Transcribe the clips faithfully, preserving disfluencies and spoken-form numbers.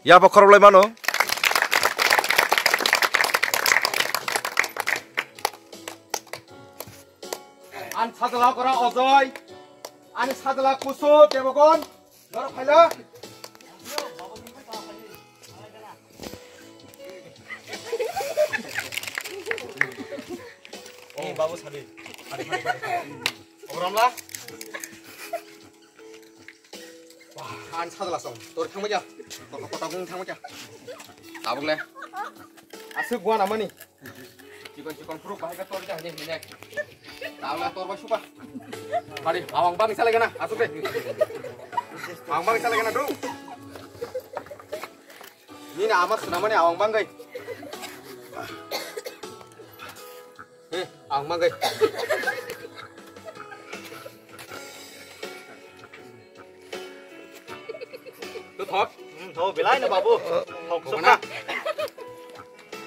Yabo khoroplai mano. Ani sajla kora Ojoi, ani sajla Kusu, Debogon, norok phaila. Ei, babu sadi. Obo ramla. Wah, ani sajla song. Tor thangma ja. Tor kotak gung thangma ja. Tabuk le. Aswk gua namani. Chikon chikon puruk bahai ka tor ja hini hini. Tabuk le tor bai supa. Hari, awang bang salai gana. Aswk de. Awang bang salai gana do. Nini ama sunamani awang bangwi. Eh, awang bangwi. Tu thok. Hmm, thok belai no babu. Thok sokha.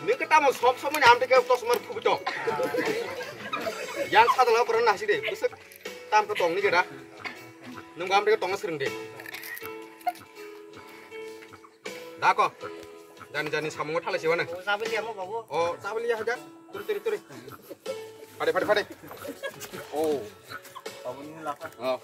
Nini ke tamo sop sop mani amte ke tos mar phubi to. Yang sadala koran nasi de. Busuk tam ke tong ni ke da. Nung amte ke tong sering de. Dako. Jani jani samungo thalai siwana. O, sabili amo babu. O, sabili ya hajar. Turi, turi, turi. Pade, pade, pade. O. Babu ni laka. O.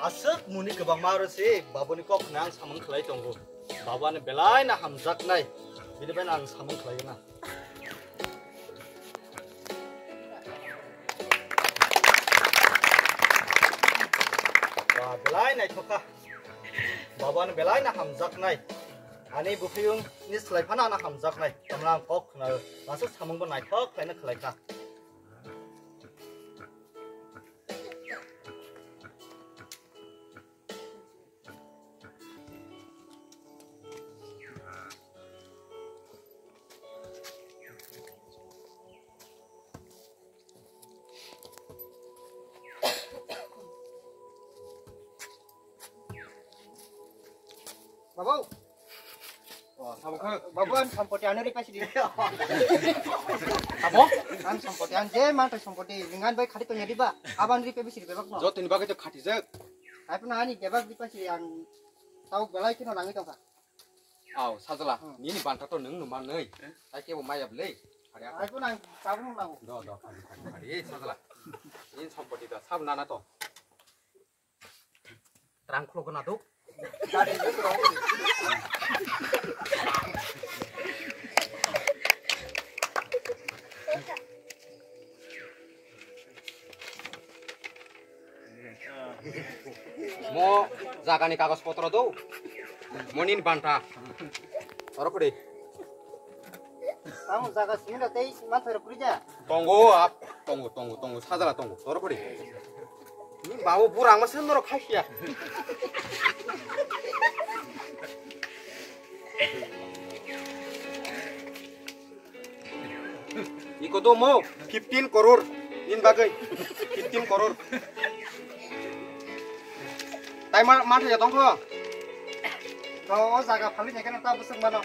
Aswk muni kwbangma aro se babuni kok khna ang samung khlai tongo. Babani belai na hamjaknai. Bini bai ang samung khlai na. Ba belai naithok kha. Babani belai na hamjaknai. Ani buphiyung ni slai phano ano hamjaknai. Tamla ang kok khna aswk samung bo naithok khlaina khlai kha. Babu. O, sabo kha. Babu, ang sampoti ano ripai sidi. Abo? Ang sampoti, ang je mantai sampoti, ningan bai khati tongya diba? Aban ripai bisi ripai bakno. Jotoni bagwi to khati jak. Ai puna ani bebak ripai sidi ang tau belai kino nangwi tongkha. Aw, sajla, hmm, nini banta to nung numa nui. Eh? Tai kebo maya bwle. Ari apa? Ai puna ang sabun nango. Do, do, khati, khati, khati. Eh, sajla. Nini sampoti to, sab nana to. Trang khulok na duk. Mo jagani kagoj potro do. Mo nini banta. Oro khudi. Tamo jaga simi da tei manthai rok kurija. Tongo, ap, tongo, tongo, tongo, sajala tongo, toro pori. Ni bawo burang ma sen norok khasiya. Iko do mo fifteen koror, nin bagwi fifteen koror. Tai ma, ma thaya tongkho. To o jaga phali nai kena ta bwswk mano.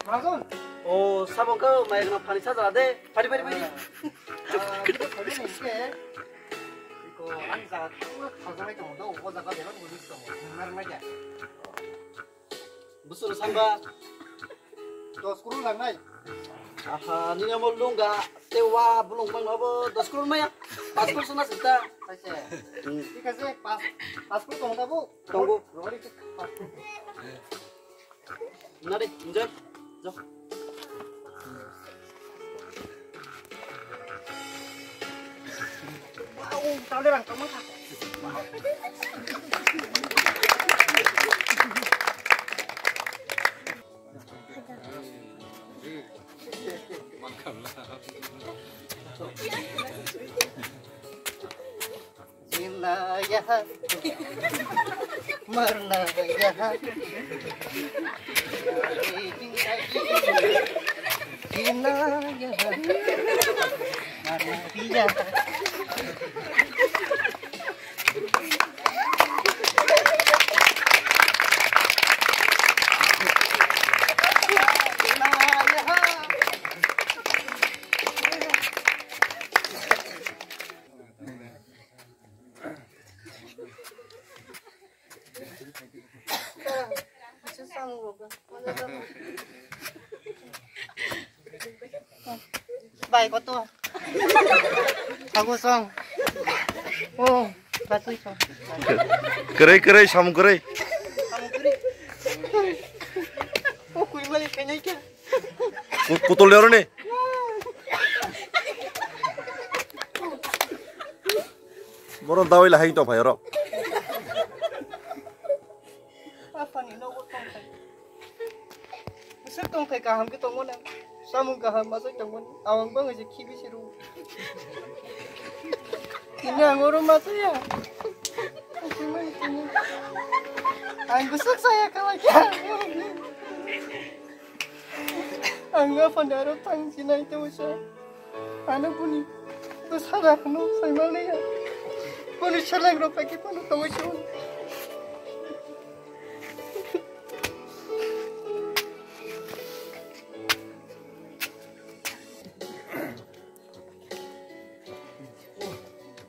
Magun. O, sabong kau mai kena pani saja de. Pari, pari, pari. Ah, ini pari ni ke. Iko ang jaga tu khajana itu tu, o jaga dia kan udah tu, merah aja. Busur samba. Dos kurung lang nai. Aha, nini amo lungga, tewa, bulung bang abo dos kurung maya. Pas kurung sana sita. Aise. Hmm. Thik ase, pas, pas kurung tong tabu. Tonggu. Rori ke pas kurung. Nari, enjoy. Jo. Wow, tau derang, tau mangka. मरना यहाँ जीना यहाँ मरना भी यहाँ। Bai, koto. Aku song. Oh, basui song. Kwrwi, kwrwi, samung kwrwi. Samung kwrwi. Oh, kui mali kanya kya? Ku-, kutol ni oro ni. Bono dawi lahai tong phai oro. Aphani nogo tongthai. Bwswk tongthai kaham khe tongmani. Samung kaham masai tongmani. Awang bangwi se khibi se rw. Tini ang oro masaya. Ang bwswk saya kala kya. Ang aphani aro thang sinai tongsa. Ano buni bwsarok no saimanliya. Buni seleng rok pai khe phano tongwi se.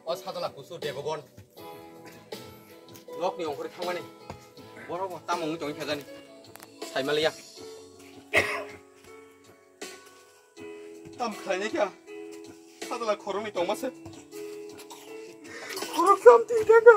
O sajla kusu Devagon. Nokni ongkhorwi thangmani. Borok bo tamo wngwi tongwi khajani. Saimaliya. Tam khlainai kha. Sajla khoroknwi tongma se. Khorok sam twi thangkha.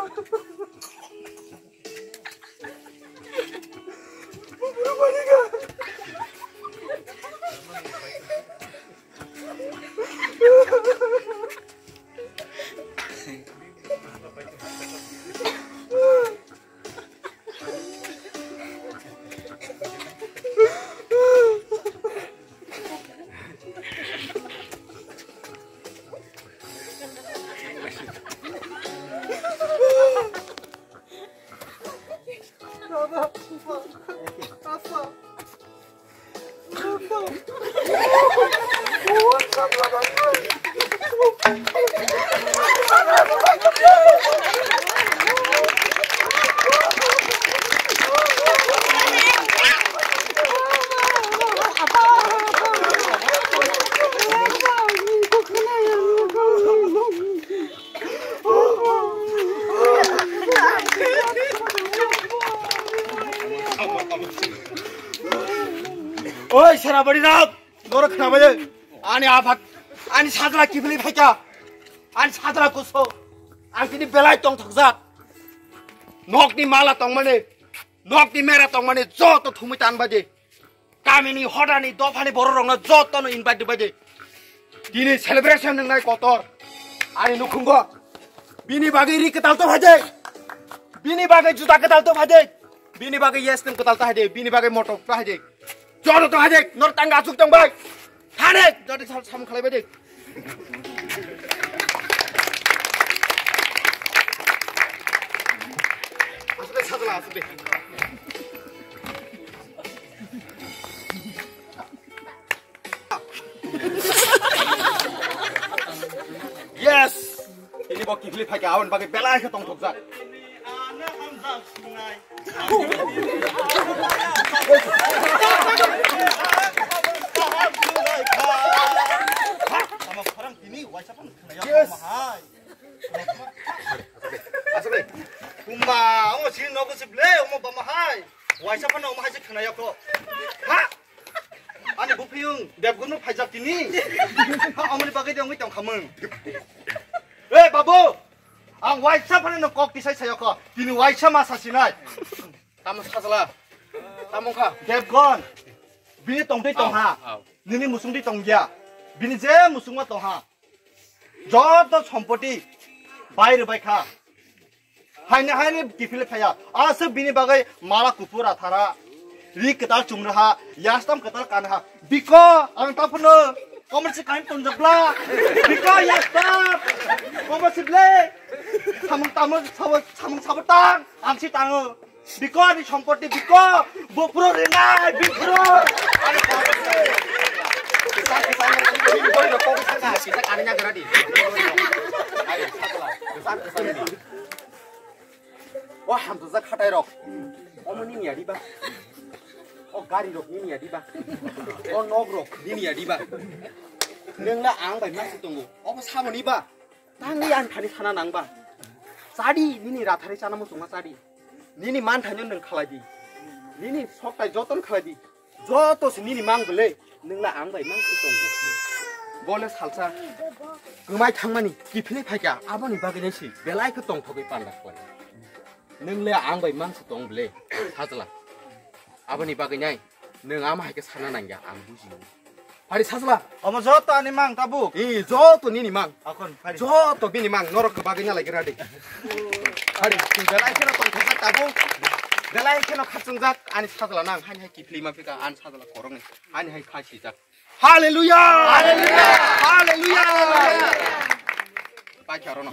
Oi, Senapati Rao, norok khnabai de. Ani apha, ani sajla kiphilwi phaikha, ani sajla kuso, ang tini belai tongthokjak. Nokni mala tongmani, nokni mera tongmani, joto thumwi tanbai de. Kamini, hodani, dophani bororokno jotono invite rwbai de. Tini celebration wngnai kotor. Ani nukhungo. Bini bagwi ri kwtal to phai de. Bini bagwi juta kwtal to phai de. Bini bagwi yestem kwtal to hai de. Bini bagwi motok to hai de. Joto to hai de. Nor tang achuk tong bai. Thane, joto sam, sam khlai bai de. Asuk de, sajla, asuk de. Yes! Ini bo kiphilwi phaikha, aboni bagwi belai khe tongthokjak. Yes! Asuk de. Kumba, omo si nogo si ble, omo bama hai. Waisa phano omo hai se khna yako. Ha? Ani buphiyung Debgun no phaijak tini. Ha, omoni bagwi de ongwi tongkhamung. Eh, babu! Ang waisa phano no kok tisai sayako. Tini waisa ma sasinai. Tamo sajla. Tamo kha. Debgun. Bini tongtwi tongha. Aw, aw. Nini musungtwi tongya. Bini je musungma tongha. Joto sompoti bai rwbai kha. Haini haini kiphilwi phaiya. Aswk bini bagwi mala kuphur athara. Ri kwtal chumraha. Yastam kwtal kanha. Biko ang taphano. Komor si kain tonjak bla. Biko ya stop. Komor si ble. Samung tamu sabo samung sabo tang. Ang si tango. Biko ni sompoti biko. Bopro renai bipro. Are komor si. Kita kita ini kau bisa kau bisa kau bisa karinya geradi. Are satu lah. Besar besar ini. O hamjajak hatai rok. Omo nini ya diba? O gari rok nini ya diba? O nok rok nini ya diba? Nwng la ang bai masi tongo. Obo samoni ba? Tangwi ang thani sana nang ba? Chadi nini rathari chana muchungma chadi. Nini man thanyo nwng khalai di. Nini sok tai joton khalai di. Joto se nini mang bwle, nwng la ang bai mang se tongo. Bole salsa kwmai thangmani kiphilwi phaikha, aboni bagwi nai se belai khe tongthogwi panda khlai. Nwng le ang bai mang se tong bwle, sajla. Aboni bagwi nai nwng ama hai khe sana nangya, ang buji. Phari sajla. Omo joto ani mang tabuk. Ee, joto nini mang. Akon phari. Joto bini mang norok bagwi na lagi radi. Hari, twi belai kheno tongthokjak tabuk. Belai kheno khakchungjak ani sajla nang, hani hai kiphilwi ma phika ani sajla korokni. Ani hai kha sijak. Hallelujah! Hallelujah! Hallelujah! Pai kha rono.